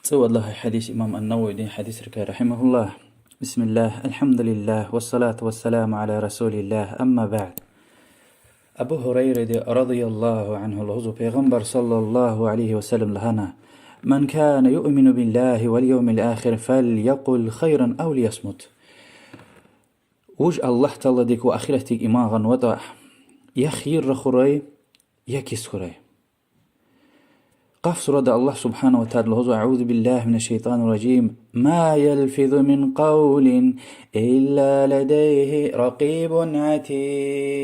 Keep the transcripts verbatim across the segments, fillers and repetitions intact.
цӀувад лагьай гьадис, имам ан-Нававиди гьадисрикай, رحمه الله. بسم الله، الحمد لله، والصلاة والسلام على رسول الله، أما بعد. Абу Гьурайради رضي الله عنه лугьузва, Пайгъамбар صلى الله عليه وسلم лагьана: من كان يؤمن بالله واليوم الآخر فليقل خيرا أو ليصمت. Вуж Аллагь Тааладик ва ахиратдик иман гъанватӀа, я хийир рахурай, я кис хьурай. Къаф сурада Аллагь سبحانه وتعالى лугьузва: أعوذ بالله من الشيطان الرجيم، ما يلفظ من قول إلا لديه رقيب عتيد.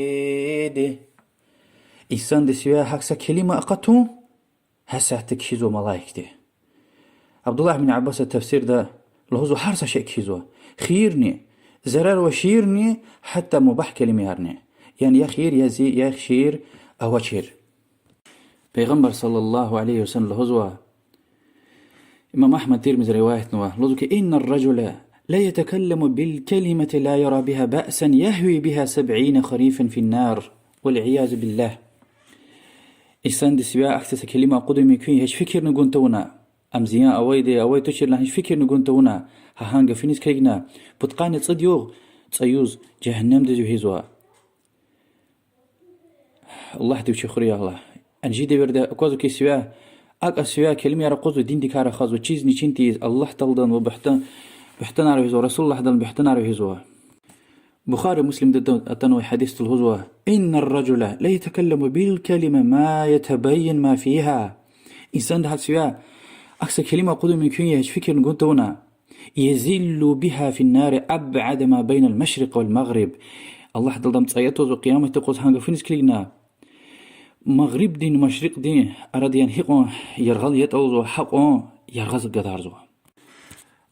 Инсандиз сивяй гьакӀ са келима акъатун, гьасятда кхьизва малаикди. Абдуллагь бин Аббаса тафсирда лугьузва, гьар са шей кхьизва. Хийирни, зарар ва шийирни, гьатта мубагь келимаярни. Яни я хийир, я зи-, я шийир авачир. Пайгъамбар صلى الله عليه وسلم лугьузва, имам Агьмад, Тирмизи риваятнава, лугьузва хьи: إن الرجل ليتكلم بالكلمة لا يرى بها بأسا يهوي بها سبعين خريفا في النار، والعياذ بالله. Инсандиз сивяй ахьтин са келима акъудун мумкин я, гьич фикирни гун тавуна. Ам зиян авайди, авай туширла гьич фикирни гун тавуна, гьа гьан гафуниз килигна, пудкъанни цӀуд югъ, цӀуд югъ жегьеннемдиз вегьизва. Аллагьди вичи хуьрай, Аллагь. Ана жи девирда аквазва хьи сивяй, акӀ сивяй келимаяр акъудзава, диндикай рахазва, чизни чин тийиз, Аллагь Тааладин ва буьгьтан, буьгьтанар вегьизва, Расулуллагьдин буьгьтанар вегьизва. Бухари, Муслимда атанвай гьадисда лугьузва: إن الرجل ليتكلم بالكلمة ما يتبين ما فيها. Инсандиз гьа сивяй ахьтин са келима акъудун мумкин я, гьич фикирни гун тавуна. يزل بها في النار أبعد ما بين المشرق والمغرب. Аллагь Таалади ам цӀай атузва къияматдин юкъуз гьа гафуниз килигна. Магърибдин, машрикьдин арада яни гьикьван яргъал ятӀа лугьузва, гьакьван яргъаз гадарзава.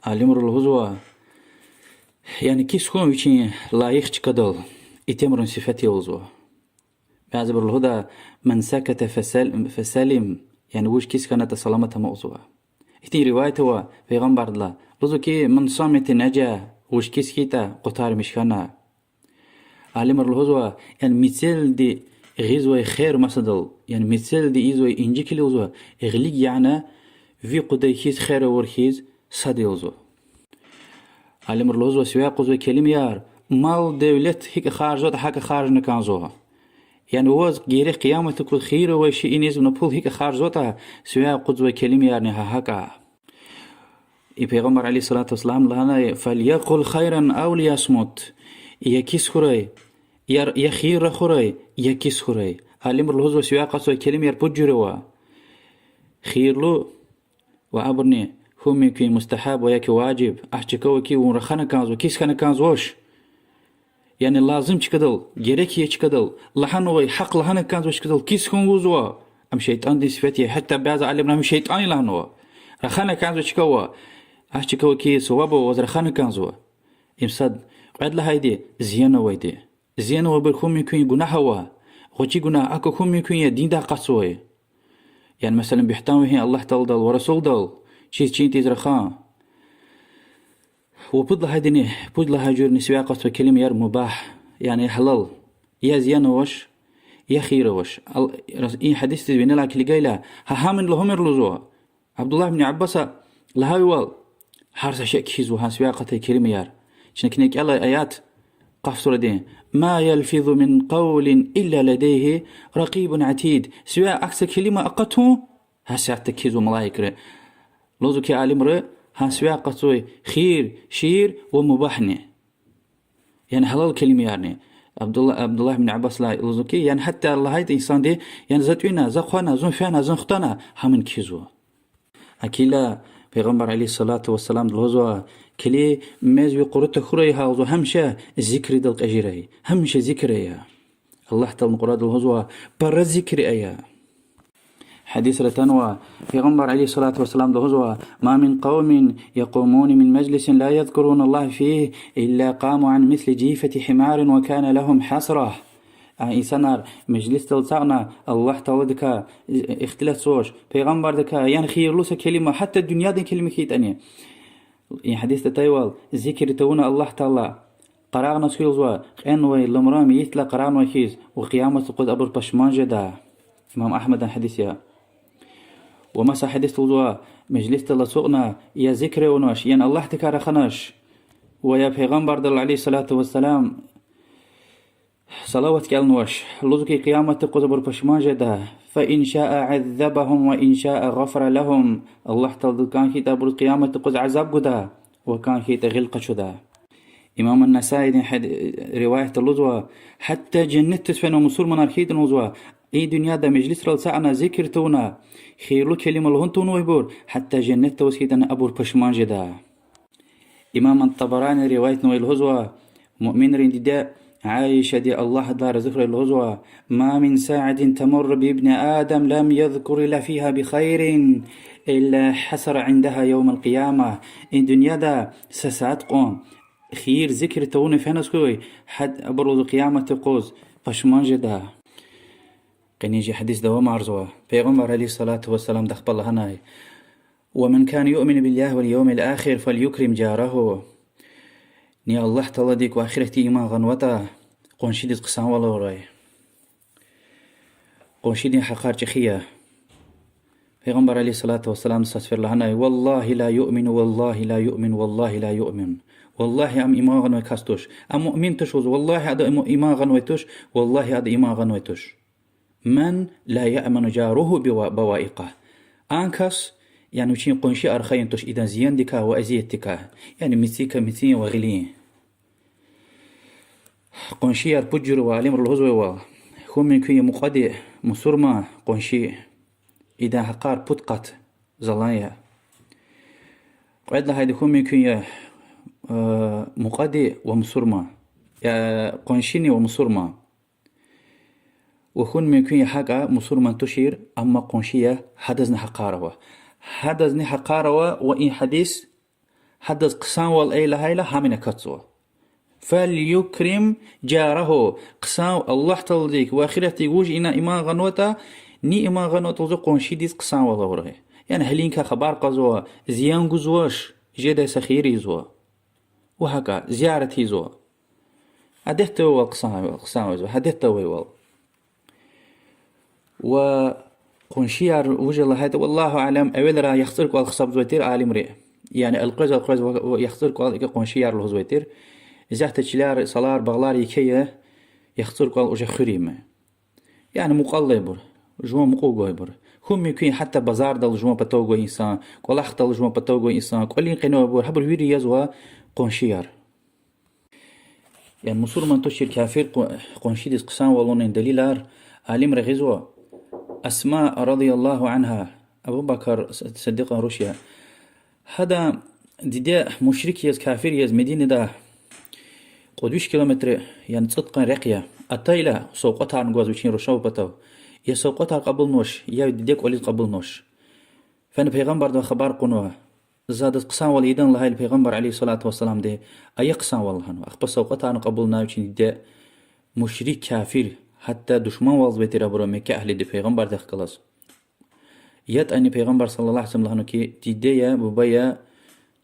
Алимри лугьузва, яни кис хьун вичин лайих чкадал, итимрин сифет я лугьузва. Бязибуру лугьуда: من سكت فسل-، فسلم, яни вуж кис хьанатӀа саламат ама лугьузва. Ихьтин риваят ава Пайгъамбардилай, лугьузва хьи: من صمت نجا, вуж кис хьайитӀа къутармиш хьана. Алимри лугьузва, яни мецелди гъизвай хер масадал, яни мецелди ийизвай инжикил лугьузва, гъилик яна ви къудай хьиз, хер авур хьиз сад я лугьузва. Алимри лугьузва, сивяй акъудзавай келимаяр, мал-девлет гьикӀ харжзаватӀа, гьакӀ харжна кӀанзава. Яни ваз герек къияматдин юкъуз хийир авай шейиниз вуна пул гьикӀ харжзаватӀа, сивяй акъудзавай келимаярни гьа гьакӀа. И Пайгъамбар عليه الصلاة والسلام лагьанай: فليقل خيرا أو ليصمت. Я кис хьурай, я, я хийир рахурай, я кис хьурай. Алимри лугьузва, сивяй акъатзавай келимаяр пуд жуьре ава. Хийирлу ва абурни хьун мумкин мустагьаб ва яки важиб, ахьтин чка ава хьи вун рахана кӀанзава, кис хьана кӀанзавач. Яни лазим чкадал, герек я чкадал, лагьанвай гьахъ лагьана кӀанзавай чкадал кис хьун лугьузва. Ам шейтӀандин сифет я, гьатта бязи алимри ам шейтӀан я лагьанва. Рахана кӀанзавай чка ава, ахьтин чка ава хьи саваб ава, ваз рахана кӀанзава. Им сад. Кьвед лагьайди, зиян авайди. Зиян авайбур хьун мумкин я гунагь ава. ГъвечӀи гунагь, акӀ хьун мумкин я диндай акъатзавай. Яни, месела, буьгьтан вегьин Аллагь Тааладал ва Расулдал, чиз чин тийиз рахан. Ва пуд лагьайдини, пуд лагьай жуьрени сивяй акъатзавай келимаяр мубагь, яни гьалал. Я зиян авач, я хийир авач. Ал-, рас-, и гьадисдиз винелай килигайла, гьа гьамни лугьумир лугьузва. Абдуллагь ибн Аббаса лагьайвал, гьар са шей кхьизва гьа сивяй акъатай келимаяр. Чна куьне кӀелай аят, Къаф сурадин: ما يلفظ من قول إلا لديه رقيب عتيد. Сивяй ахьтин са келима акъатун, гьасятда кхьизва малаикри. Лугьузва хьи алимри, гьа сивяй акъатзавай хийир, шийир ва мубагьни. Яни гьалал келимаярни. Абдулла-, Абдуллагь ибн Аббасалай лугьузва хьи, яни гьатта лагьайтӀа инсанди, яни за тӀуьна, за хъвана, зун фена, зун хтана, гьамни кхьизва. Акила Пайгъамбар عليه الصلاة والسلام лугьузва, килиг, мез ви къуру тахьурай гьа лугьузва, гьамиша зикридал кьежирай, гьамиша зикр ая. Аллагь Тааладин Къуръанда лугьузва, пара зикр ая. Гьадисра атанва, Пайгъамбар عليه الصلاة والسلام лугьузва: ما من قوم يقومون من مجلس لا يذكرون الله فيه إلا قاموا عن مثل جيفة حمار وكان لهم حسرة. А инсанар межлисдал ацукьна Аллагь Тааладикай ихтилатзавач, Пайгъамбардикай, яни хийирлу са келима, гьатта дуьньядин келима хьайитӀани. И гьадисда атайвал, зикр тавуна Аллагь Таала, къарагъна хьуй лугьузва, кьенвай ламра мейитдилай къарагънавай хьиз, ва къияматдин юкъуз абур пашман жеда. Имам Агьмадан гьадис я. Ва маса гьадисда лугьузва: межлисдал ацукьна, я зикр авунач, яни Аллагьдикай раханач, ва я Пайгъамбардал, عليه الصلاة والسلام, салават кӀелнавач, лугьузва хьи, къиямат юкъуз абур пашман жеда. فإن شاء عذبهم وإن شاء غفر لهم. Аллагь Таалади кӀан хьайитӀа абуруз къиямат юкъуз азаб гуда, ва кӀан хьайитӀа гъил къачуда. Имам ан-Насаидин гьад-, риваятда лугьузва, гьатта женнетдиз фена мусурманар хьайитӀани лугьузва, и дуьньяда межлисрал ацукьна, зикр тавуна, хийирлу келима лугьун тавунвайбур, гьатта женнетда аваз хьайитӀани абур пашман жеда. Имам ат-Табаранидиз риваятнавай лугьузва, муъминрин диде Аишади, Аллагь адалай рази хьурай, лугьузва: ما من ساعة تمر بابن آدم لم يذكر الله فيها بخير إلا حصر عندها يوم القيامة. И дуьньяда са сят кьван хийир, зикр тавуна феназ хьуй, гьа абур лугьузва къиямат юкъуз пашман жеда. Къенин чи гьадис давамарзава. Пайгъамбар, عليه الصلاة والسلام, ахпа лагьанай: ومن كان يؤمن بالله واليوم الآخر فليكرم جاره. Ни Аллагь Тааладик ва ахиратдик иман гъанватӀа, къуншидиз хъсанвал авурай. Къуншидин гьахъар чӀехи я. Пайгъамбар, عليه الصلاة والسلام, са сефер лагьанай: والله لا يؤمن، والله لا يؤمن، والله لا يؤمن. Валлагьи, ам иман гъанвай кас туш. Ам муъмин туш лугьуз, валлагьи, ада иман гъанвай туш, валлагьи, ада иман гъанвай туш. من لا يأمن جاره بوا-، بوائقه. А кас, яни вичин къунши архайин туш идан зияндикай ва азиятдикай, яни мецикай, мецин ва гъилин. Къуншияр пуд жуьре ава, алимри лугьузвайвал, хьун мумкин я мукьвади мусурман къунши, идан гьахъар пуд къат залан я. Кьвед лагьайди, хьун мумкин я, э, мукьвади ва мусурман, я къуншини ва мусурман. Ва хьун мумкин я гьакӀа мусурман тушир, амма къунши я, гьадазни гьахъар ава. Гьадазни гьахъар ава, ва и гьадис гьадаз хъсанвал ая лагьайла, гьамни акатзава. فليكرم جاره. Хъсан-, Аллагь Тааладик ва ахиратдик вуж ина иман гъанватӀа, ни иман гъанватӀа лугьузва, къуншидиз хъсанвал авурай. Яни гьелинкай хабар кьазва, зиян гузвач, жедай са хийир ийизва. Ва гьакӀа, зиярат ийизва. Адетда авайвал хъсан-, хъсанвал ийизва, адетда авайвал. Ва къуншияр вуж я лагьайтӀа, والله أعلم, эвелра яхцӀур кӀвал гьисабзавай тир алимри. Яни элкъвез-элкъвез ва, ва яхцӀур кӀвал икӀ къуншияр лугьузвай тир. Исятда чилер, салар, багълар еке я, яхцӀур кӀвал уже хуьр я им. Яни мукьвал алайбур, жуван мукьув гвайбур. Хьун мумкин я гьатта базардал жуван патав гвай инсан, кӀвалахдал жуван патав гвай инсан, кӀвалин къене авайбур, гьабур вири язва къуншияр. Яни мусурман тушир кафир къу-, къуншидиз хъсанвал авунин далилар алимри гъизва. Асма رضي الله عنها, Абу Бакр С-, Сиддикьан руш я. Гьадан диде мушрик яз, кафир яз Мединада кьуд виш километр, яни цӀуд къан рехъ я. Атайла савкьватарни гваз вичин рушав патав. Я савкьватар кьабулнавач, я диде кӀвализ кьабулнавач. Фена Пайгъамбардивай хабар кьунва. За адаз хъсанвал ийидан лагьайла, Пайгъамбар, عليه الصلاة والسلامди, ая хъсанвал лагьанва. Ахпа савкьватарни кьабулнай вичин диде, мушрик, кафир, гьатта душманвалзавай тир абуру Мекке агьлиди Пайгъамбардихъ галаз. ЯтӀани Пайгъамбар صلى الله عليه وسلم лагьанва хьи, диде я, буба я,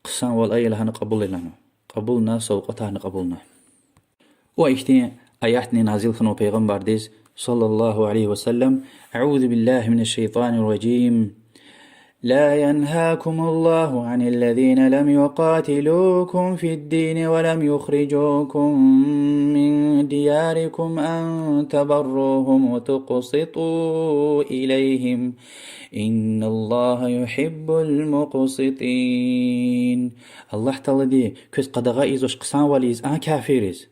хъсанвал ая лагьана кьабул ая лагьанва. Кьабулна, савкьватарни кьабулна. Ва ихьтин аятни назил хьанва Пайгъамбардиз, صلى الله عليه وسلم: أعوذ بالله من الشيطان الرجيم. لا ينهاكم الله عن الذين لم يقاتلوكم في الدين ولم يخرجوكم من دياركم أن تبروهم وتقسطوا إليهم إن الله يحب المقسطين. Аллагь Таалади квез къадагъа ийизвач хъсанвал ийиз а кафирриз.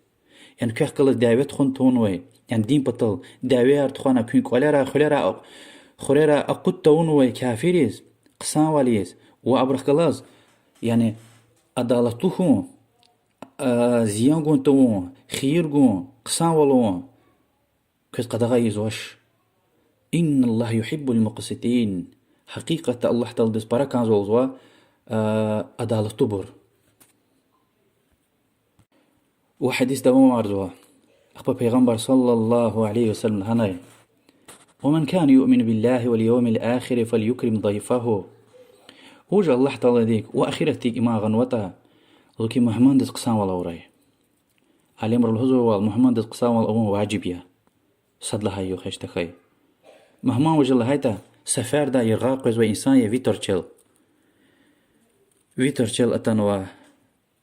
Яни квехъ галаз дяве тухун тавунвай, яни дин патал дявеяр тухвана куьн кӀвалера, хуьлера, хуьрера акъуд тавунвай кафирриз хъсанвал ийиз ва абурухъ галаз, яни адалатлу хьун, а, зиян гун тавун, хийир гун, хъсанвал авун квез къадагъа ийизвач. إن الله يحب المقسطين. Гьакъикъатда Аллагь Тааладиз пара кӀанзава лугьузва, а, адалатлубур. Ва гьадис давамарзава. Ахпа Пайгъамбар صلى الله عليه وسلم лагьанай: ومن كان يؤمن بالله واليوم الآخر فليكرم ضيفه. Вуж Аллагь Тааладик ва ахиратдик иман гъанватӀа, лугьуз хьи, мугьмандиз хъсанвал авурай. Алимри лугьузвайвал, мугьмандиз хъсанвал авун важиб я. Сад лагьай югъ гьич тахьай. Мугьман вуж я лагьайтӀа, сеферда яргъай къвезвай инсан я ви тарцел. витр чел атанва.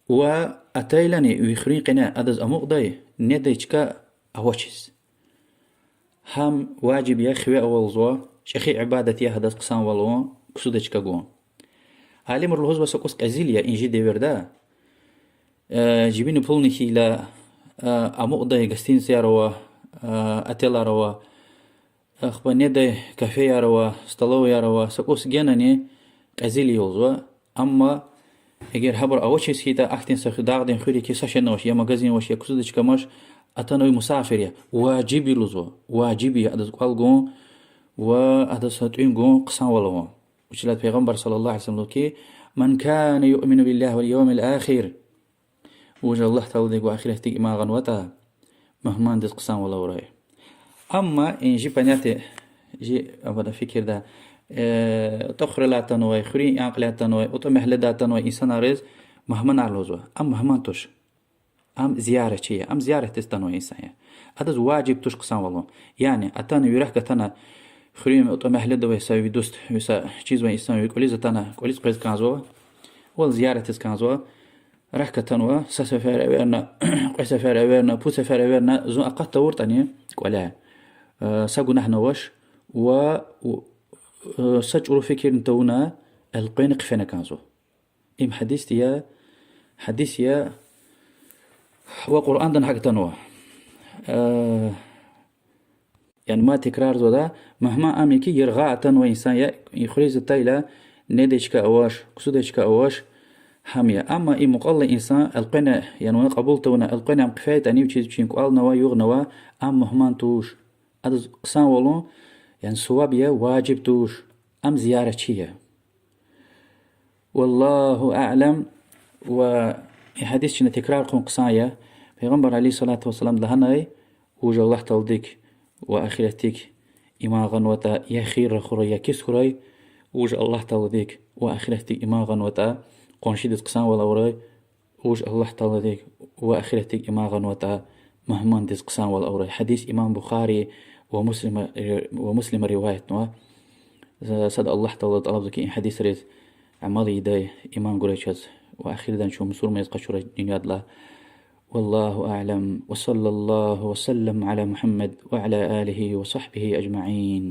Ва атайлани ви хуьруьн къене адаз амукьдай недай чка авачиз. Гьам важиб я, хиве авал лугьузва, чӀехи ибадат я гьадаз хъсанвал авун, ксудай чка гун. Алимри лугьузва са кӀус кьезил я и чи девирда, э, жибинни пулни хьайила, э, амукьдай гостиницаяр ава, э, отелар ава, ахпа недай кафеяр ава, столоваяр ава, са кӀус генани кьезил я лугьузва. Амма эгер гьабур авачиз хьайитӀа, ахьтин са хуьр, дагъдин хуьр я хьи, са шейни авач, я магазин авач, я ксудай чка амач, атанвай мусафир я. Важиб я лугьузва, важиб я адаз кӀвал гун ва адаз са тӀуьн гун, хъсанвал авун. Вучиз лагьайтӀа Пайгъамбар صلى الله عليه وسلم лугьузва хьи: من كان يؤمن بالله واليوم الآخر, вуж Аллагь Тааладихъ ва ахиратдихъ иман гъанватӀа, мугьмандиз хъсанвал авурай. Амма и чи понятие, чи абада фикирда, э, тӀвахрилай атанвай, хуьруьн кьилелай атанвай, атӀа мягьледай атанвай инсанриз мугьманар лугьузва. Ам мугьман туш. Ам зияратчи я, ам зияратдиз атанвай инсан я. Адаз важиб туш хъсанвал авун. Яни атана, ви рехъ гатана, хуьруьн, атӀа мягьледа авай са ви дуст, ви са чизвай инсан ви кӀвализ атана, кӀвализ къвез кӀанзава, вал зияратдиз кӀанзава, рехъ гатанва, са сефер эверна, кьве сефер эверна, пуд сефер эверна, зун акъат тавуртӀани кӀваляй, э, са гунагьни авач ва, э, са чӀуру фикирни тавуна элкъвена хъфена кӀанзава. Им гьадис я, гьадис я, ва Къуръандани гьакӀ атанва. Э, яни мад тикрарзавайда, мугьман ам я хьи, яргъай атанвай инсан я, и хуьруьз атайла, недай чка авач, ксудай чка авач, гьам я. Амма и мукьвал алай инсан элкъвена, яни вуна кьабул тавуна, элкъвена ам хъфейтӀани, вичиз вичин кӀвални ава, югъни ава, ам мугьман туш. Адаз хъсанвал авун, яни суваб я, важиб туш. Ам зияратчи я. والله أعلم. Ва и гьадис чна тикрар хъувун хъсан я. Пайгъамбар عليه الصلاة والسلام лагьанай: вуж Аллагь Тааладихъ ва ахиратдихъ иман гъанватӀа, я хийир рахурай, я кис хьурай, вуж Аллагь Тааладихъ ва ахиратдихъ иман гъанватӀа, къуншидиз хъсанвал авурай, вуж Аллагь Тааладихъ ва ахиратдихъ иман гъанватӀа, мугьмандиз хъсанвал авурай. Гьадис имам Бухари ва Муслима, ва Муслима риваятнава. Сад Аллагь Таалади тӀалабзава хьи, и гьадисриз амал ийидай, иман гурай чаз ва ахирдани чун мусурман яз къачурай дуьньядилай. والله أعلم، وصلى الله وسلم على محمد وعلى آله وصحبه أجمعين.